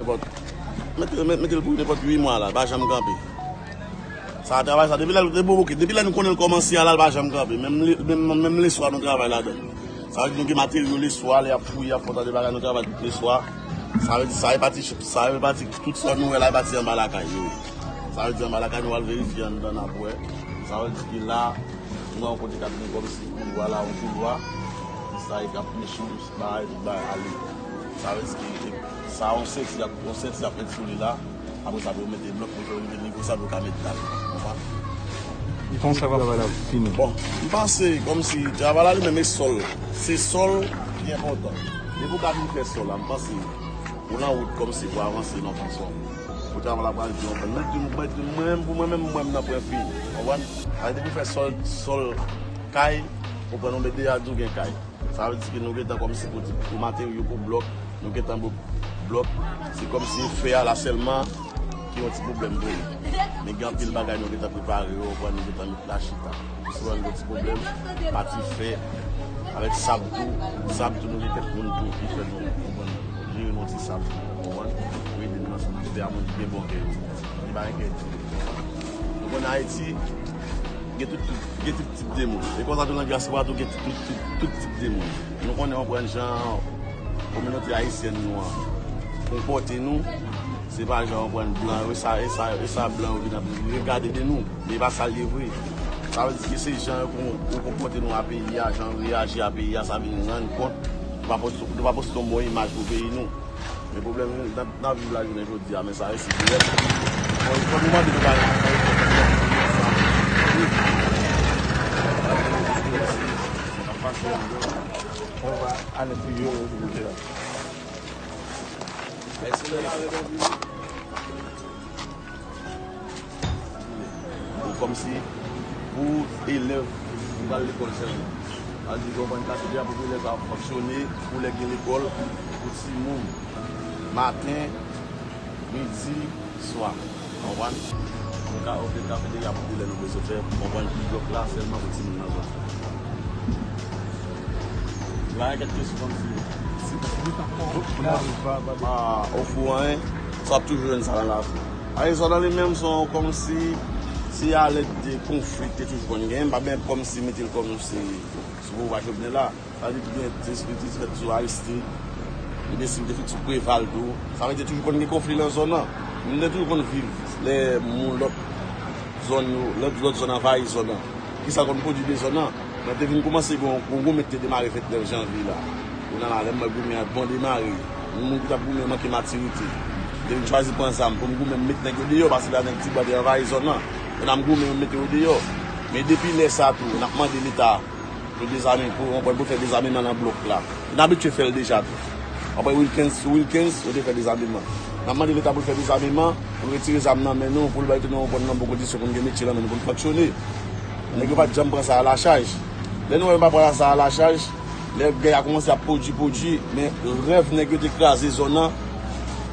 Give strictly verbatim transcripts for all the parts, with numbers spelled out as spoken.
Mete, mete, mete l pou nenpòt uit mwa la, l pa janm kanpe. Sa travay sa, depi lè, depi, ok, depi lè nou konnen l kòmanse a la, l pa janm kanpe. Menm le, menm, menm leswa nou travay ladan. Sa vle di nou gen materyo leswa, lè y ap fouye, y ap fè yon ta de bagay, nou travay tout leswa. Sa vle di sa e pati, sa e pati, tout sa nou wè la e pati anba lakay yo ye. Sa vle di anba lakay nou al verifye anndan n ap wè. Sa vle di ke la, nou wè yon kote k ap gen kòmsi koulwa la, yon koulwa. Sa e k ap meche bagay, tout bagay ale. Sa vle di ke sa yon senti y ap, yon senti y ap met sou li la. Apre sa, pou yo mete blòk, pou yo rive nivo sa, pou yo ka met dal. Konprann? E konsa travay la fini. Bon, m panse kòmsi travay la li menm e sòl. Se sòl ki enpòtan. Depi w ka vin fè sòl la, m panse ou nan wout kòmsi pou avanse nan fason. Pou travay la pral di yon pwen. Mwen, mwen, mwen, pou mwen menm, mwen, m nan pwen fini. Konprann? Sa vle di pou fè sòl, sòl kay, ou pran nou met deja di w gen kay. Sa vle di ke nou gentan kòmsi pou, pou materyo, pou blòk, nou gentan bo blòk, se kòmsi fè a la sèlman ki yon ti pwoblèm pou nou. Men gen anpil bagay nou gentan prepare yo, nou gentan met la chita. Sou yon ti pwoblèm, pati fè, avèk sab tou, sab tou nou gen kèk moun tou ki fè nou, konprann, jere nou ti sab, konprann, pou ede nou ansanm, pou fè a moun ki gen bon kè yo. Li pa gen kè di. Nou konn Ayiti, gen tout, tout, gen tout tip de moun. E konsa tou nan dyaspora tou gen tout, tout, tout tip de moun. Nou konnen, konprann, jan kominote ayisyèn nou an konpòte nou, se pa jan, konprann, blan yo, e sa, e sa, e sa blan yo vin ap regade de nou. Men e pa sa l ye vre. Sa vle di ke se jan yo kon-, yo konpòte nou a peyi a, jan yo reyaji a peyi a, sa vin rann kont nou pa poste, nou pa poste yon bon imaj pou peyi nou. Men pwoblèm nou, n ap, n ap viv la jounen jodi a, men sa resi pou rèd. Bon, fò nou mande nou bagay. On va aller plus haut, et cetera. Ou kòmsi pou elèv ki pral lekòl sèlman. Sa vle di ke w konn kafeterya pou elèv sa ap fonksyone pou lè gen lekòl pou timoun. Maten, midi, swa. Konprann? Ou ka, ou te kafeterya pou lè nou bezwen fè, konprann ki blòk la sèlman pou timoun nan zòn. La, gen kèk kesyon kòmsi. Si, si, si, ah, ofri w anyen, sa ap toujou jwenn sa nan lavi. Ayizòn an li menm se yon kòmsi, se alèd de konfli ki te toujou konn genyen, m pa byen kòmsi mete l kòmsi sou pouvwa Jovenel la. Sa vle di ki gen dispute ki fèt sou Aristide, li te, li te fèt sou Preval tou. Sa vle di toujou konn gen konfli nan zòn nan. Nou te toujou konn viv lè moun lòt zòn yo, lòt, lòt zòn anvayi zòn nan. Kisa konn pwodui de zòn nan? Mwen te vin koumanse gon, gon goumen ki te demare vennèf janvye la. Kounye a la, lè m wè goumen an bon demare, yon moun ki t ap goumen manke matirite. M te vin chwazi pran zam pou m goumen, m met nèg yo deyò, paske la nèg Tibwa te anvayi zòn nan. Kounye a m goumen, m mete yo deyò. Men depi lè sa tou, n ap mande Leta pou dezame, pou, pou, pou fè dezameman nan blòk la. N abitye fè l deja tou. Apre Wilkens, sou Wilkens, yo te fè dezameman. N ap mande Leta pou l fè dezameman, pou l retire zam nan men nou, pou l bay tout nou nan bon kondisyon, pou n gen metye nan men nou, pou n fonksyone. Nèg yo pa t janm pran sa a la chaj. Lè nou wè yo pa pran sa a la chaj, lè gè a kòmanse ap pwodui, pwodui, men rèv nèg yo te kraze zòn nan,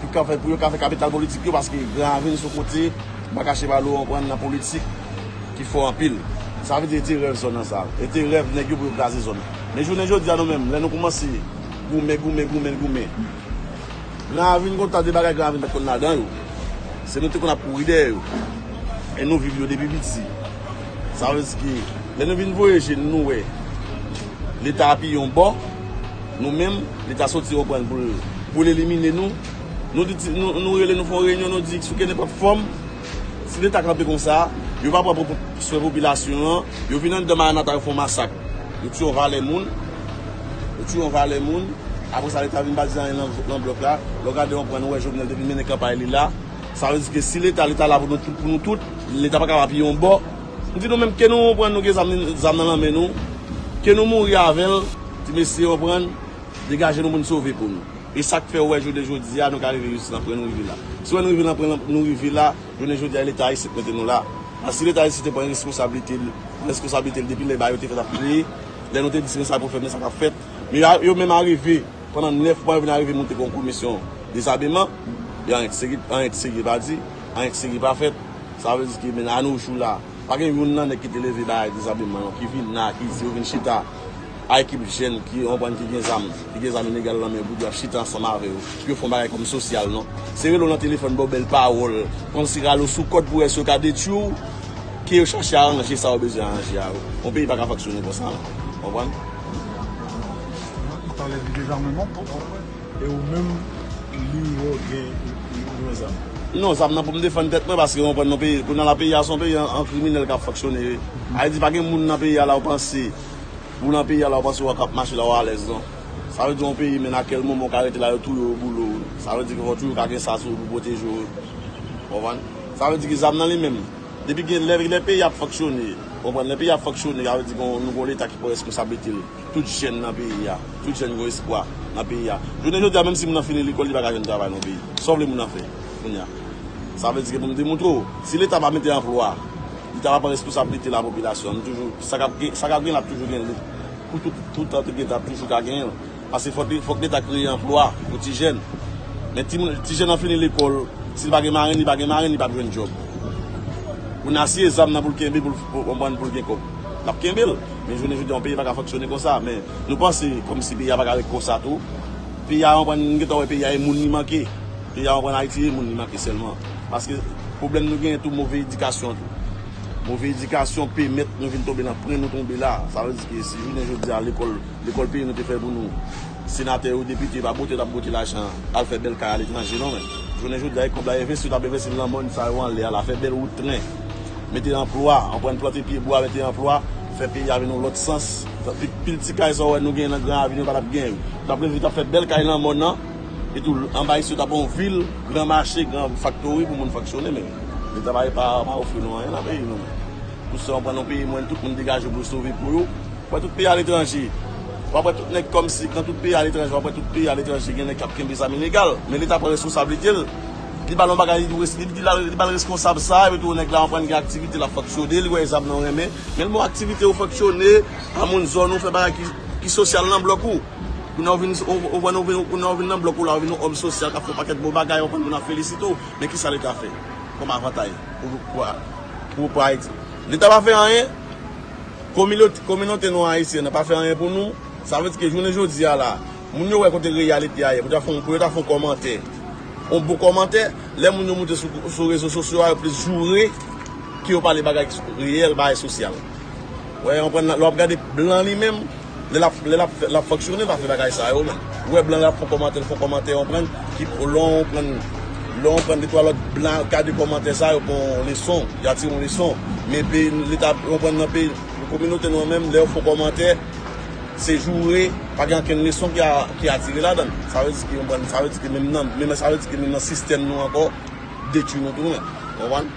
pou ka fè, pou yo ka fè kapital politik yo, paske Gran Ravin se yon kote, m pa kache ba nou, konprann, nan politik ki fò anpil. Sa vle di, e te rèv zòn nan sa. E te rèv nèg yo pou yo kraze zòn nan. Men jounen jodi a nou menm, lè nou kòmanse goumen, goumen, goumen, goumen. Gran Ravin konn ta de bagay Gran Ravin pa t konn ladan yo. Se nou te konn ap kouri dèyè yo. E nou viv yo depi piti. Sa vle di ke lè nou vin voye je n, nou wè Leta apiye yon bò, nou menm, Leta soti konprann pou l, pou l elimine nou. Nou di, nou, nou rele, nou fè yon reyinyon, nou di, sou kenenpòt fòm, si Leta kanpe konsa, yo pa pran pou, pou swen popilasyon an, yo vin anndan Maranata, yo fè yon masak. Yo tiye yon valè moun, yo tiye yon valè moun, apre sa, Leta vin pa di anyen nan, nan blòk la. Lè w gade, w konprann, ou wè Jovenel te vin mennen kanpay li la. Sa vle di ke si Leta, Leta la pou nou tout, pou nou tout, Leta pa kapab apiye yon bò. M di nou menm, ke nou konprann, nou gen zam, zam nan lanmen nou, ke nou mouri avè l, ti mesye, konprann, degaje nou pou n sove po nou. E sa k fè w wè jounen jodi a, nou ka rive jis nan pwen nou rive la. Si w wè nou rive nan pwen nou rive la, jounen jodi a, e Leta isit mete nou la. Paske si Leta isit te pran responsablite l, responsablite l depi lè bagay yo te fèt ap kreye, lè nou te di se konsa pou fèt, men sa k ap fèt. Men yo, yo menm arive, pandan nèf mwa, yo vin arive moute gon komisyon dezameman, e anyen ki serye, anyen ki serye pa di, anyen ki serye pa fèt. Sa vle di ke, men, a nos jours la, pa gen youn nan nèg ki te leve bagay dezameman yo, ki vin la, ki di yo vin chita. a ekip jèn ki, w konprann, ki gen zam, ki gen zam ilegal nan men yo, pou yo ap chita ansanm avè yo, pou yo fè yon bagay kòm sosyal, non. Se rele w nan telefòn, ba w bèl pawòl, kòmsi rale w sou kòd pou wè si yo ka detwi w, ke yo chache aranje sa yo bezwen aranje a yo. Yon peyi pa ka fonksyone konsa, non. W konprann? Il parlait du désarmement. E ou menm, li wè w gen yon zam? Non, zam nan pou m defann tèt mwen, paske w konprann, nan peyi, kounye a la, peyi a se yon peyi an, an kriminèl k ap fonksyone. Ayiti, pa gen moun nan peyi a la, w panse, ou nan peyi a la, w panse w ap mache la, w alèz, non. Sa vle di yon peyi, men a kèl moman w ka rete la, yo touye w, boule w. Sa vle di ke fò toujou ka gen sa sou ou pou pwoteje w. W konprann? Sa vle di ke zam nan li menm, depi gen lè, lè peyi ap fonksyone, w konprann, lè peyi ap fonksyone, sa vle di ke nou gen yon Leta ki pran responsablite l. Tout jèn nan peyi a, tout jèn gen espwa nan peyi a. Jounen jodi a, menm si moun nan fini lekòl, li pa ka jwenn travay nan peyi. Sa w vle moun nan fè kounye a? Sa vle di ke pou m demontre w, si Leta pa mete anplwa, Leta pa pran responsablite lapopilasyon an, nou toujou, sa k ap gen, sa k ap gen la ap toujou gen, pou tout, tout tan te gen, t ap toujou ka genyen. Paske fòk, fòk Leta kreye anplwa pou ti jèn. Men ti moun, ti jèn nan fini lekòl, si l pa gen marenn, li pa gen marenn, li p ap jwenn djòb. Pou n asiye zam nan pou l kenbe, pou l, pou, konprann, pou l gen kòb. L ap kenbe l. Men jounen jodi a, yon peyi pa ka fonksyone konsa. Men nou panse kòmsi peyi a pa ka ret konsa tou. Peyi a, konprann, nou gentan wè peyi a e moun li manke. Peyi a, konprann, Ayiti e moun li manke sèlman. Paske pwoblèm nou genyen tou, move edikasyon tou. Move edikasyon pèmèt nou vin tonbe nan pwen nou tonbe la. Sa vle di ke si jounen jodi a lekòl, lekòl peyi nou te fè pou nou, senatè yo, depite yo pa bwote, yo t ap bwote lajan al fè bèl kay aletranje, non, men. Jounen jodi a, e kòb la envesti, yo t ap envesti nan mòn sa yo anlè a la, fè bèl wout tren, mete anplwa, anprann plante pyebwa, mete anplwa, fè peyi a vin yon lòt sans. Pi-, pil ti kay sa w wè nou genyen nan Gran Ravin yo pa t ap genyen. Yo t ap leve, yo t ap fè bèl kay nan mòn nan, etou, anba isit, yo t ap yon vil, gran mache, gran faktori pou moun fonksyone, men Leta pa, pa, pa ofri nou anyen nan peyi nou, men. Pou sa, w pran yon peyi, mwen, tout moun degaje pou yo sove po yo. W ap wè tout peyi aletranje. W ap wè tout nèg kòmsi, nan tout peyi aletranje, w ap wè tout peyi aletranje, gen nèg k ap kenbe zam ilegal. Men Leta pran responsablite l. Li ba l yon bagay, li di, li di la, li ba l reskonsab sa, epi tou nèg la, w konprann, gen aktivite l ap fonksyone, li wè zam nan renmen. Men l ba w aktivite ou fonksyone, pa moun zòn ou, fè bagay ki, ki sosyal nan blòk ou. Kounye a w vin, w, w, w, w vin, kounye a w vin nan blòk ou la, w vin yon òm sosyal k ap fè yon pakèt bon bagay, w konprann, moun ap felisite w. Men kisa Leta fè kòm avantay pou, pou, pou, pou Ayiti? Leta pa fè anyen. Kominote, kominote nou ayisyèn nan pa fè anyen pou nou. Sa vle di ke jounen jodi a la, moun yo wè kote reyalite a ye, pou ta fè, pou yo ta fè yon kòmantè, yon bon kòmantè, lè moun yo moute sou, sou rezo sosyo a, yo plis joure ke yo pale bagay ki reyèl, bagay sosyal. Wè, w konprann, lè w ap gade blan li menm, lè l ap, lè l ap, l ap fonksyone, l pa fè bagay sa yo menm. Ou wè blan l ap fè kòmantè, l fè kòmantè, w konprann, ki, lè w konprann, lè w konprann de twa lòt blan gade kòmantè sa yo, pran yon leson, y a tire yon leson. Men peyi, Leta, w konprann, nan peyi, kominote nou an menm, lè yo fè kòmantè, se joure, pa gen okenn leson ki a, ki a tire ladan l. Sa vle di ke, w konprann, sa vle di ke menm nan, menm, sa vle di ke menm nan sistèm nou ankò, detwi nou tou menm. W konprann?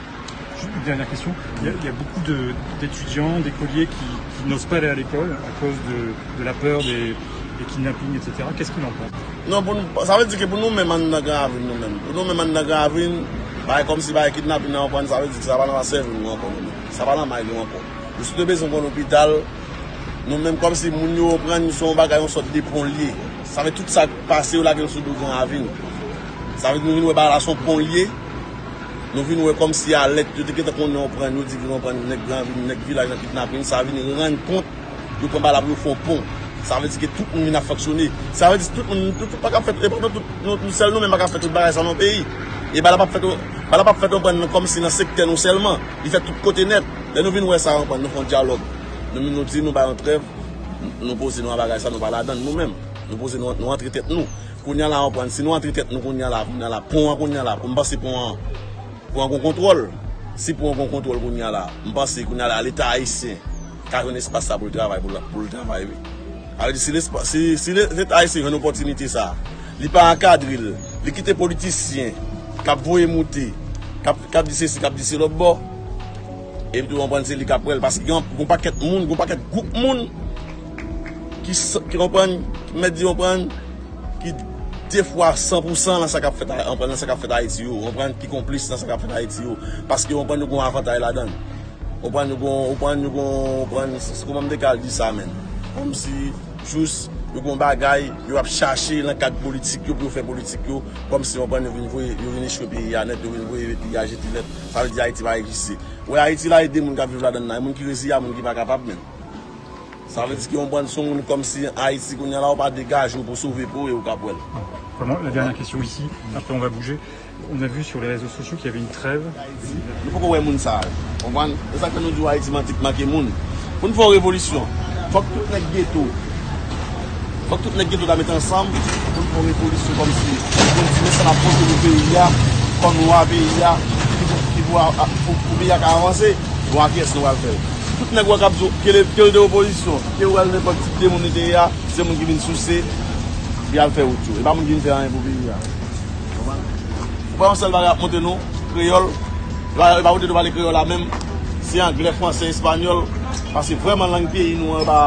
Une dernière question. Il y a, il y a beaucoup de, d'étudiants, d'écoliers qui, qui n'osent pas aller à l'école à cause de, de la peur des, des kidnappings, et cetera. Qu'est-ce qu'il en pense? Non, pou nou, sa vle di ke pou nou menm anndan Gran Ravin nou menm, pou nou menm anndan Gran Ravin, bagay kòmsi bagay kidnapin nan, w konprann, sa vle di ke sa pa nan sèvo nou ankò nou menm. Sa pa nan may nou ankò. Nou sot bezwen yon lopital, nou menm kòmsi moun yo, w konprann, nou se yon bagay, yon sòt de pon l ye. Sa vle tout sa k pase, yo lage l sou do Gran Ravin. Sa vle di nou vin wè bagay la se yon pon l ye. Nou vin wè kòmsi alèt, yo te gentan konnen, w konprann, yo di ke, w konprann, nèg Gran Ravin, nèg vilaj nan kidnapin, sa vin rann kont, yo pran bagay la pou yo fè yon pon. Sa vle di ke tout moun vin ap fonksyone. Sa vle di tout moun, tout, tout pa ka fèt, e pa nou tout, nou, nou sèl nou menm pa ka fè tout bagay sa nan peyi. E bagay la p ap fèt, bagay la p ap fèt, w konprann, kòmsi nan sektè nou sèlman. Li fèt tout kote nèt. Lè nou vin wè sa, w konprann, nou fè yon dyalòg. Nou, nou di nou bay yon trèv, nou poze nou a bagay sa, nou pa ladan l nou menm. Nou poze nou, nou antre tèt nou. Kounye a la, w konprann, si nou antre tèt nou kounye a la, kounye a la, pon an kounye a la, m panse pon an, pon an gon kontwòl. Si pon an gon kontwòl kounye a la, m panse kounye a la, Leta ayisyen ka jwenn espas sa pou l travay, pou l, pou l travay, wi. Sa vle di, si lespa-, si, si le-, Leta ayisyen jwenn opòtinite sa, li pa ankadre l, li kite politisyen k ap voye moute, k ap, k ap di sesi, k ap di se lòt bò, epi tou, w konprann, se li k ap pran l, paske gen yon pakèt moun, gen yon pakèt gwoup moun ki, ki konprann, ki mèt di, konprann, ki de fwa san pou san nan sa k ap fèt, konprann, nan sa k ap fèt Ayiti yo, konprann, ki konplis nan sa k ap fèt Ayiti yo, paske, konprann, yo gen yon avantay ladan l. Konprann, yo gen, konprann, yo gen, konprann, kòman m te ka al di sa, menm? Kòmsi, jis, yo gen yon bagay, yo ap chache nan kad politik yo, pou yo fè politik yo, kòmsi, konprann, yo vin voye, yo vin echwe peyi a nèt, yo vin voye peyi a jete nèt, sa vle di Ayiti pa egziste. Wè, Ayiti la, e de moun k ap viv ladan l la, e moun ki reziye a moun ki pa kapab, menm. Sa vle di ke w konprann, se yon moun kòmsi Ayiti kounye a la, ou pa degaje w pou sove peyi w, e ou k ap wè l. Vraiment, la dernière question ici, après on va bouger. On a vu sur les réseaux sociaux qu'il y avait une trêve. Nou poko wè moun sa yo. Konprann? Se sa k fè nou di w Ayiti manti k manke moun. Pou n fè yon revolisyon, fòk tout nèg geto, fòk tout nèg geto ta met ansanm pou n fè yon revolisyon kòmsi pou n di men sa n ap pote pou peyi a, kòm lwa peyi a, ki pou, ki pou, pou, pou peyi a ka avanse. Bon, a kiyès nou pral fè l? Tout nèg w ap di w, ke l, ke l de opozisyon, ke l nenpòt tip de moun li te ye a, se moun ki vin souse, li al fè wout yo. E pa moun ki vin fè anyen pou peyi a. Konprann? Ou pa yon sèl bagay ap monte nou, kreyòl. E pa, e pa wote nou pale kreyòl la menm. Se anglè, fransè, espanyòl. Paske vrèman lang peyi nou an, e pa,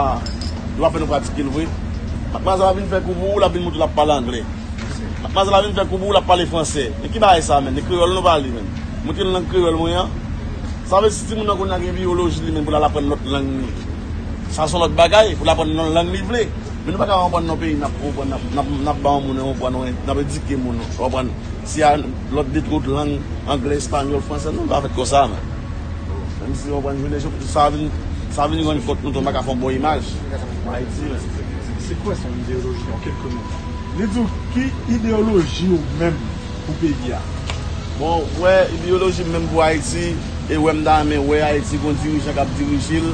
yo pa fè nou pratike l vre. Madmwazèl ap vin fè kou pou ou, l ap vin montre l ap pale anglè. Madmwazèl la vin fè kou pou ou, l ap pale fransè. E ki bagay sa menm? E kreyòl nou pale menm. Montre l lang kreyòl mwen an. Sa vle di si timoun nan kounye a gen biyoloji li menm pou l al aprann lòt lang li. Sa se yon lòt bagay pou l aprann nan lang li vle. Men nou pa ka konprann nan peyi n ap konprann, n ap, n ap, n ap ba yon moun yon pran, n ap edike moun, w konprann. Si a lòt de twòt lang, anglè, espanyòl, fransè, nou pa fèt konsa menm. Menm si w konprann, jodi a, sa vin, sa vin rann kont nou tou, nou pa ka fè yon bon imaj. Ayiti menm. C'est quoi son idéologie en quelques mots? Li di w ki ideyoloji w menm pou peyi a? Bon, wè, ideyoloji m menm pou Ayiti, e wè m ta renmen wè Ayiti gon dirijan k ap dirije l,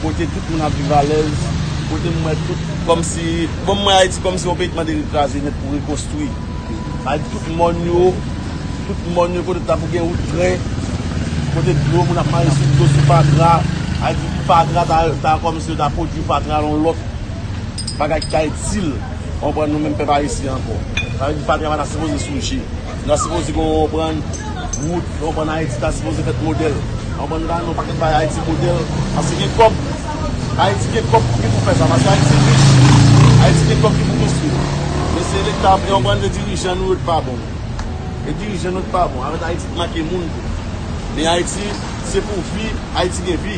kote tout moun ap viv alèz, kote m wè tout, kòmsi, bon, m wè Ayiti kòmsi yon peyi k mande rekraze nèt pou rekonstwi. Sa vle di tout mòn yo, tout mòn yo, kote ta pou gen wout tren, kote dlo, moun ap mare sou dlo, sou fatra, sa vle di fatra ta, ta kòmsi yo ta pwodui fatra yon lòt bagay ki ta itil, w konprann, nou menm pèp ayisyen ankò. Sa vle di fatra pa ta sipoze souje. Nou ta sipoze gen, w konprann, wout, w konprann, Ayiti ta sipoze fèt modèl. W konprann, nou ta nan yon pakèt bay Ayiti modèl. Paske gen kòb. Ayiti gen kòb ki pou fè sa. Paske Ayiti rich. Ayiti gen kòb ki pou konstwi. Men se Leta, w konprann, se dirijan nou yo ki pa bon. E dirijan nou ki pa bon. Avèk Ayiti manke moun tou. Men Ayiti, se pou vi, Ayiti gen vi.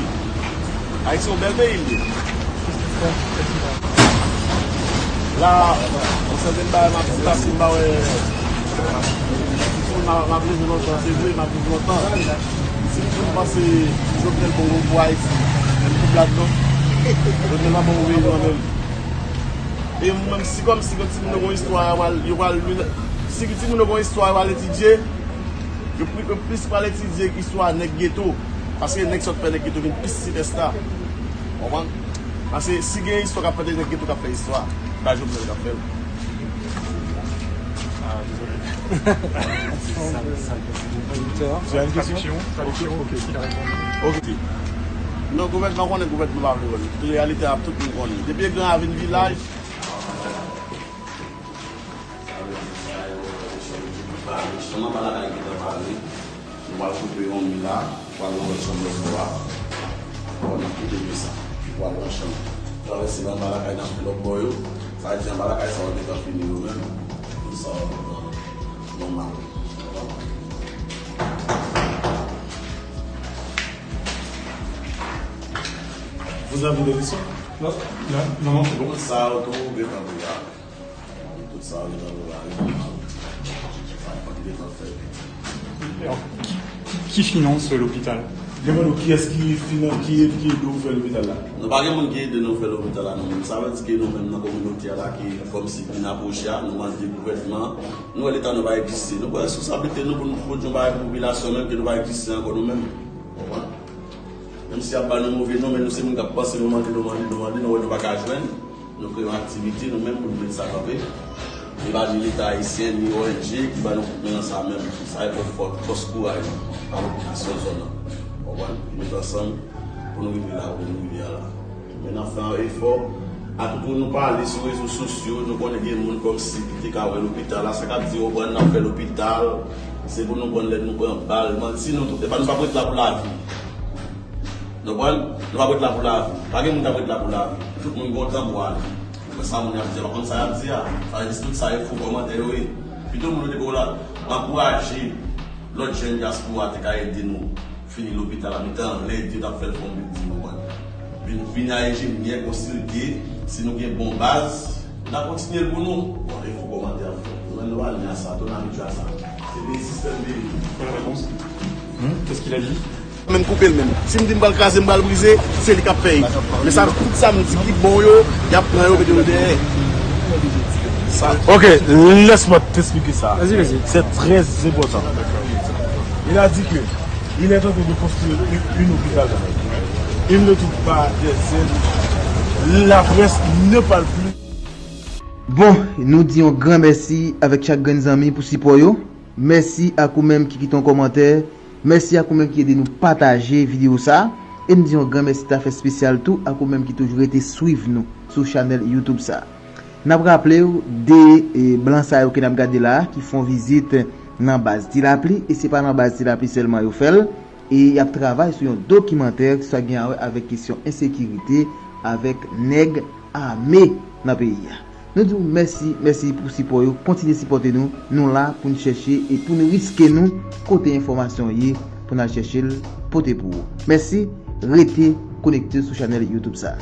Ayiti yon bèl peyi li ye. La, yon sèten bagay m ap di, paske m pa wè, m, m ap leve lontan, se vre, m ap viv lontan. Si m di m panse Jovenel bon pou Ayiti, men m koupab non. Jovenel pa bon pou peyi nou an menm. E mwen menm, si kòmsi gen timoun yo gon istwa, yo pral, yo pral li, si timoun yo gon istwa, yo pral etidye, yo pli, yo plis pral etidye istwa nèg geto. Paske nèg sòt fè nèg geto vin plis sipèsta. Konprann? Paske si gen istwa k ap fèt, e nèg geto k ap fè istwa. Pa Jovenel k ap fè l. Ah, désolé. Ça, ça, ça, Tu as une question? Traduction, traduction, ok, il a répondu. Ok. Non, gouvènman konnen gouvènman pa vle wè l. Reyalite a tout moun konnen. Depi Gran Ravin vilaj. Sa yo, sa yo, sa yo, sa yo, sa yo, sa yo, sa yo, Nou pral koupe yon mi la, pral nan lòt chanm lòt bò a. Bon, n ap koupe mi sa, pral nan chanm. Travèse anba lakay n ap fè lòt bò yo. Sa vle di anba lakay sa yo gentan fini yo menm. Tout sa yo gentan nòmal. Vous avez des leçons? Non, non, non, non, c'est bon. Tout sa yo tou gentan prè a. Tout sa yo gentan prepare nòmal. Sa pa t gentan fèt. Alors, qui, qui, qui finance l'hôpital? Demande kiyès ki finan, ki, ki ede w fè lopital la? Nou pa gen moun ki ede nou fè lopital la, nou menm. Sa vle di ke nou menm nan kominote a la ki kòmsi pi n apwoche a, nou mande gouvènman, nou wè Leta nou pa egziste. Nou pran responsablite nou pou nou pwodui yon bagay pou popilasyon menm ke nou pa egziste ankò nou menm. Konprann? Menm si y ap ba nou move non, men nou se moun k ap panse nou mande, nou mande, nou mande, nou wè nou pa ka jwenn. Nou kreye yon aktivite nou menm pou nou met sa kanpe. E pa ni Leta ayisyen, ni O N G ki ba nou kout men nan sa menm. Sa e fòs, fòs kouraj a popilasyon zòn nan. Konprann? Ki met ansanm pou nou rive la kote nou rive a la. Men n ap fè yon efò. Akout nou pale sou rezo sosyo, nou konnen gen moun kòmsi ki te ka wè lopital la, sa k ap di yo pran n ap fè lopital, se pou nou pran lè nou pran bal, manti nou tout, epa nou p ap ret la pou lavi. Nou konprann? Nou p ap ret la pou lavi. Pa gen moun k ap ret la pou lavi. Tout moun gen yon tan pou ale. Ou wè sa moun y ap di a, pa konn sa y ap di a. Sa vle di tout sa e fo kòmantè yo ye. Pito moun yo te ba w la, ankouraje lòt jèn dyaspora te ka ede nou fini lopital la, mete anlè di yo t ap fè l fè yon bilding, ou konprann. Vin, vin a enjenyè, konsilye, si nou gen bon baz, n a kontinye l pou nou. Bon, e fo kòmantè ap fè. Nou menm nou pa ni a sa, tou n abitye a sa. Se peyi sistèm peyi. Quelle réponse? Hmm? Qu'est-ce qu'il a dit? Menm koupe l menm. Si m di m pral kraze, m pral brize, se li k ap fè l. Men sa, tout sa m di ki bon yo, y ap pran yo, mete yo dèyè. Sa. Ok, laisse-moi t'expliquer ça. Vas-y, vas-y. C'est très important. Il a dit que il est en train de construire une, une hôpital. Il ne trouve pas des aides. La presse ne parle plus. Bon, nou di yon gran mèsi avèk chak grenn zanmi pou sipò yo. Mèsi ak ou menm ki kite yon kòmantè. Mèsi ak ou menm ki ede nou pataje videyo sa. E m di yon gran mèsi tafè espesyal tou ak ou menm ki toujou rete swiv nou sou chanèl YouTube sa. N ap raple w de e, blan sa yo ke n ap gade la a, ki fè yon vizit nan baz Ti Lapli, e se pa nan baz Ti Lapli sèlman yo fè l, e y ap travay sou yon dokimantè sa gen a wè avèk kesyon ensekirite avèk nèg ame nan peyi a. Nou di w mèsi, mèsi pou sipò yo, kontinye sipòte nou, nou la pou n chèche e pou n riske nou kote enfòmasyon ye pou n al chèche l pote pou ou. Mèsi, rete konekte sou chanèl YouTube sa.